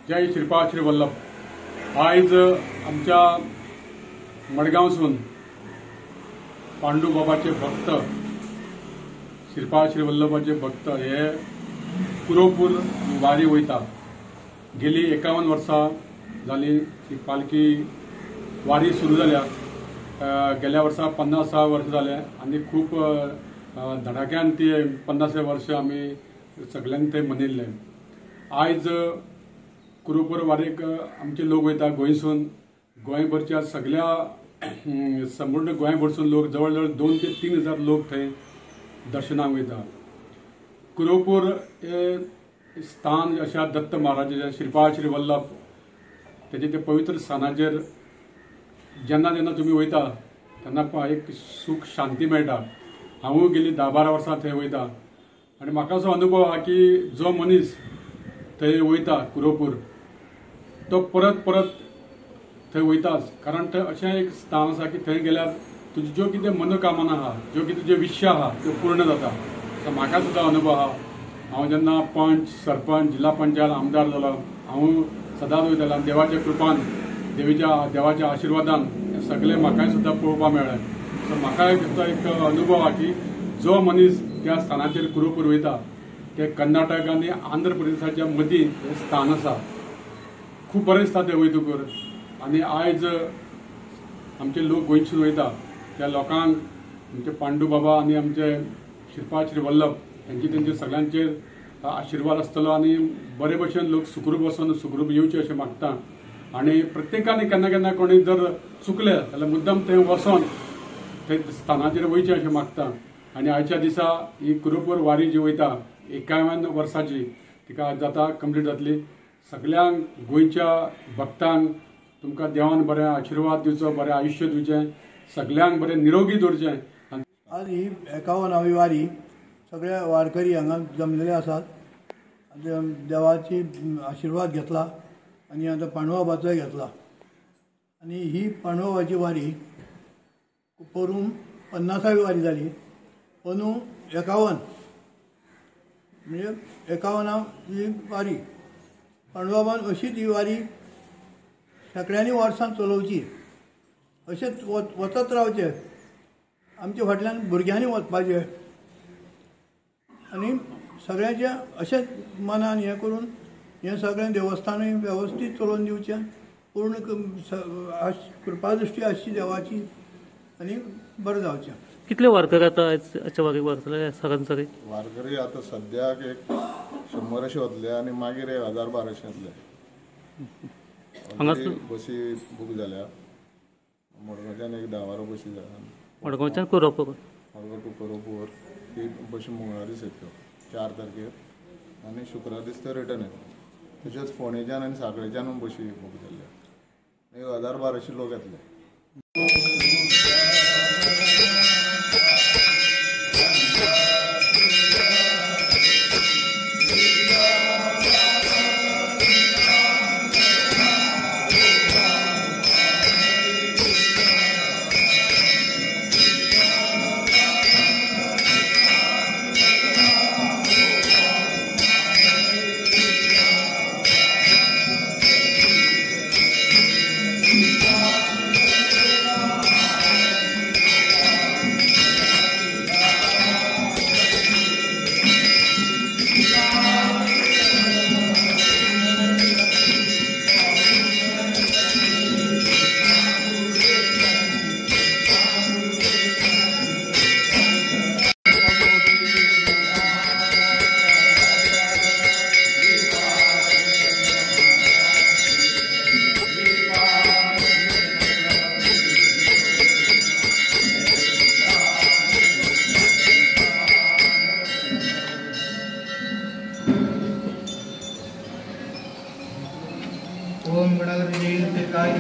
जय श्रीपाद श्री वल्लभ। आयज आमच्या मडगांवसून पांडू बाबाचे भक्त, श्रीपाद श्री वल्लभाचे भक्त हे कुरोपूर वारी वयता। गेली 51 वर्सां जाली ही पालखी वारी सुरू जाल्या। गेल्या वर्सा 50 वर्सां जाले आनी खूब धडाक्यान ती 50 वर्ष आमी सगळ्यांनी ते मनयल्ले। आयज कुरुपूर वारीक आमचे लोक वयता गोंयसून, गोंयभरच्या सगळ्या संपूर्ण गोंयभरसून लोक जवळ जवळ 2 ते 3 हजार लोक थंय दर्शनाक वयता। कुरुपूर हे स्थान अशा दत्त महाराजाचे, श्रीपाद श्री वल्लभ तेजे ते पवित्र स्थानाचेर जेन्ना जेन्ना तुमी वयता तेन्ना एक सूख शांती मेळटा। हांवूय गेली 10-12 वर्सां थंय वयता आनी म्हाका असो अनुभव आहा की जो मनीस थंय वयता कुरोपूर तो परत परत थंय वयताच, कारण थंय अशें एक स्थान आसा की थंय गेल्यार तुजी ज्यो कितें मनोकामना आहा, ज्यो कितें तुज्यो इच्छा आहा त्यो पूर्ण जाता। सो म्हाका सुद्दां अनुभव आहा। हांव जेन्ना पंच, सरपंच, जिल्हा पंचायत आमदार जालो, हांव सदांच वयतालो आनी देवाच्या कृपान, देवाच्या आशिर्वादान हें सगळें म्हाकाय सुद्दां पळोवपाक मेळ्ळें। सो म्हाकाय एक अनुभव आहा की जो मनीस त्या स्थानाचेर कुरोपूर वयता ते कर्नाटक आनी आंध्र प्रदेशाच्या मदीं हें स्थान आसा। खूब बरें दिसता थंय वयतकूर। आनी आयज आमचे लोक गोंयसून वयता त्या लोकांक आमचे पांडू बाबा आनी आमचे श्रीपाद श्री वल्लभ हेंचे तेंचे सगळ्यांचेर आशिर्वाद आसतलो आनी बरे भशेन लोक सुखरूप वचून सुखरूप येवचे अशें मागता। आनी प्रत्येकान केन्ना केन्ना कोणी जर चुकले जाल्यार मुद्दम थंय वचोन थंय स्थानाचेर वयचें अशें मागता। आनी आयच्या दिसा ही कुरुपूर वारी जी वयता 51 वर्साची तिका आज जाता कंप्लीट जातली। सगळ्यांक गोंयच्या भक्तांक तुमकां देवान बरें आशिर्वाद दिवचो, बरें आयुश्य दिवचें, सगळ्यांक बरें निरोगी दवरचें। आज ही 51वी वारी सगळे वारकरी हांगा जमलेले आसात, देवाची आशिर्वाद घेतला आनी आतां पांडुबाबाचोय घेतला। आनी ही पांडुबाबाची वारी पोरूं 50वी वारी जाली, अंदू 51 म्हणजे 51वी वारी। पांडुबाबान अशीच ही वारी शेंकड्यांनी वर्सां चलोवची, अशेंच वचत रावचें, आमच्या फाटल्यान भुरग्यांनी वचपाचें आनी सगळ्यांचें अशेंच मनान हें करून हें सगळें देवस्थानूय वेवस्थीत चलोवन दिवचें, पूर्ण कृपादृश्टी आसची देवाची आनी बरें जावचें। कितले वारकरी आतां आयच्या वारीक वतले सरासरी? वारकरी आतां सद्याक एक 100 अशे वतले आनी मागीर 1000-1200 येतले। हांगासर बसी बूक जाल्या मडगांवच्यान, एक 10-12 बसी जाल्या मडगांवच्यान कुरोपूर, मडगांव टू कुरोपूर ही बशी मंगळारीच येतल्यो 4 तारखेर आनी शुक्रार दीस त्यो रिटर्न येतल्यो। तशेंच फोंडेच्यान आनी सांखळेच्यान बशी बूक जाल्ल्यो, एक 1000-1200 लोक येतले। ओम गणपतये।